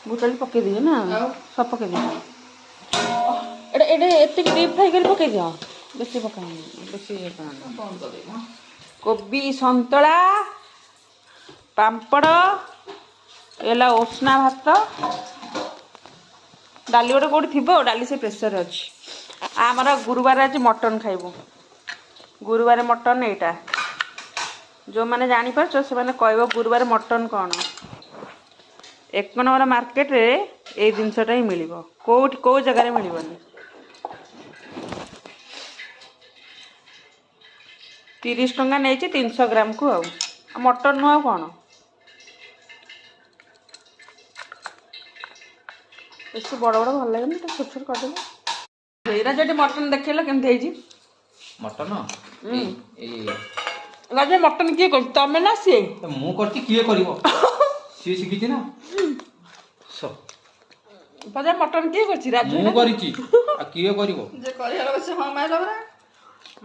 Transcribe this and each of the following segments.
ବୁଟ ଡାଲି ପକେଇ ଦିଅ ନା, ସବୁ ପକେଇ ଦିଅ। ଏଇଟା ଏଇଟା ଏତିକି ଡିପ୍ ଫ୍ରାଇ କରି ପକେଇ ଦିଅ, ବେଶୀ ପକାଅନି, ବେଶୀ ଇଏ କରନି। କୋବି ସନ୍ତୁଳା, ପାମ୍ପଡ଼, ହେଲା ଉଷୁନା ଭାତ, ଡାଲି ଗୋଟେ କେଉଁଠି ଥିବ, ଡାଲି ସେ ପ୍ରେସରରେ ଅଛି। ଆମର ଗୁରୁବାର ଆଜି ମଟନ୍ ଖାଇବୁ, ଗୁରୁବାର ମଟନ୍। ଏଇଟା ଯେଉଁମାନେ ଜାଣିପାରୁଛ ସେମାନେ କହିବ ଗୁରୁବାର ମଟନ୍ କ'ଣ। ଏକ ନମ୍ବର ମାର୍କେଟରେ ଏଇ ଜିନିଷଟା ହିଁ ମିଳିବ, କେଉଁଠି କେଉଁ ଜାଗାରେ ମିଳିବନି। 30 ଟଙ୍କା ନେଇଛି 300 ଗ୍ରାମକୁ। ଆଉ ମଟନ୍ ନୁହଁ ଆଉ କ'ଣ? ବେଶୀ ବଡ଼ ବଡ଼ ଭଲ ଲାଗେନି, ଟିକେ ଛୋଟ ଛୋଟ କରିଦେଲେ। ରାଜା, ଟିକେ ମଟନ୍ ଦେଖେଇଲ କେମିତି ହେଇଛି। ମଟନ? ରାଜା, ମଟନ୍ କିଏ କରୁଛି, ତମେ ନା ସିଏ? ମୁଁ କରିଛି, କିଏ କରିବ? ସିଏ ଶିଖିଛି ନା। ପଜା, ମଟନ୍ କିଏ କରିଛି, ରାଜୁ? ମୁଁ କରିଛି, ଆଉ କିଏ କରିବ? ଯେ କରିବାର ଅଛି। ହଁ, ମାଇଲା ପରା।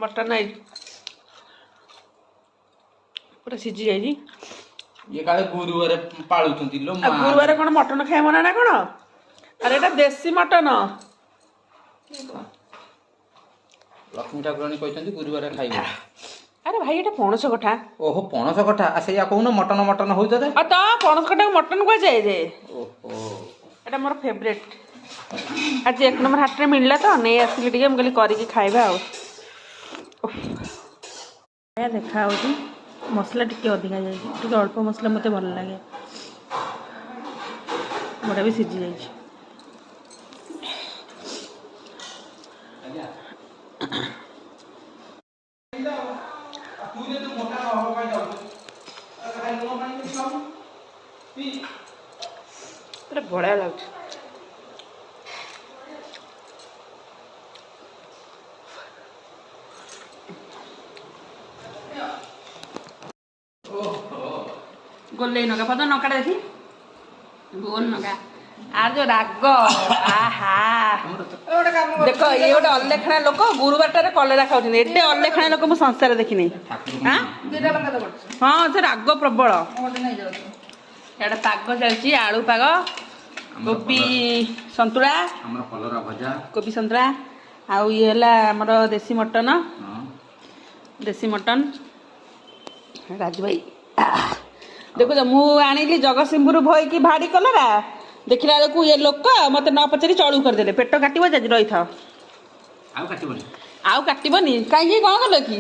ମଟନ୍ ହେଇଛି, ପୁରା ସିଝି ଯାଇଛି। ଇଏ କାଳେ ଗୁରୁବାର ପାଳୁଛନ୍ତି ଲୋ। ଗୁରୁବାର କ'ଣ ମଟନ୍ ଖାଇବା ମନା ନା କ'ଣ? ଆରେ, ଏଇଟା ଦେଶୀ ମଟନ। ଲକ୍ଷ୍ମୀ ଠାକୁରାଣୀ କହିଛନ୍ତି ଗୁରୁବାର ଖାଇବ। ଆରେ ଭାଇ, ଏଇଟା ପଣସ କଠା। ଓହୋ, ପଣସ କଠା। ସେଇଆ କହୁନ, ମଟନ ମଟନ ହଉଛ। ଆଉ ତ ପଣସ କଠାକୁ ମଟନ କୁହାଯାଏ ଯେ। ଓହୋ, ଏଇଟା ମୋର ଫେଭରେଟ୍। ଆଜି ଏକ ନମ୍ବର ହାଟରେ ମିଳିଲା ତ ନେଇ ଆସିଲି ଟିକେ, ମୁଁ କହିଲି କରିକି ଖାଇବା। ଆଉ ଦେଖା ହେଉଛି ମସଲା ଟିକେ ଅଧିକା ଯାଇଛି, ଟିକେ ଅଳ୍ପ ମସଲା ମୋତେ ଭଲ ଲାଗେ। ବଡ଼ା ବି ସିଝି ଯାଇଛି। ପୁରା ବଢ଼ିଆ ଲାଗୁଛି। ଗୋଲେଇ ନଗା ପଦ ନକାଟା ଦେଖି, ଗୋଲ ନଗା। আর ଯୋଉ ରାଗ, ଆହା! ଦେଖ, ଇଏ ଗୋଟେ ଅଲେଖଣା ଲୋକ, ଗୁରୁବାରଟାରେ କଲରା ଖାଉଛନ୍ତି। ଏତେ ଅଲେଖଣା ଲୋକ ମୁଁ ସଂସାରରେ ଦେଖିନି। ହଁ, ସେ ରାଗ ପ୍ରବଳ। ଏଇଟା ପାଗ ଚାଲିଛି, ଆଳୁ ପାଗ, କୋବି ସନ୍ତୁଳା, କୋବି ସନ୍ତୁଳା। ଆଉ ଇଏ ହେଲା ଆମର ଦେଶୀ ମଟନ, ଦେଶୀ ମଟନ। ରାଜୁ ଭାଇ ଦେଖୁଛ, ମୁଁ ଆଣିଲି ଜଗତସିଂହପୁର ଭୋଇକି ଭାଡ଼ି କଲରା, ଦେଖିଲା ବେଳକୁ ଇଏ ଲୋକ ମତେ ନ ପଚାରି ଚଳୁ କରିଦେଲେ। ପେଟ କାଟିବ, ଆଜି ରହିଥାଅ। ଆଉ କାଟିବନି। ଆଉ କାଟିବନି କାହିଁକି? କ'ଣ କଲ କି?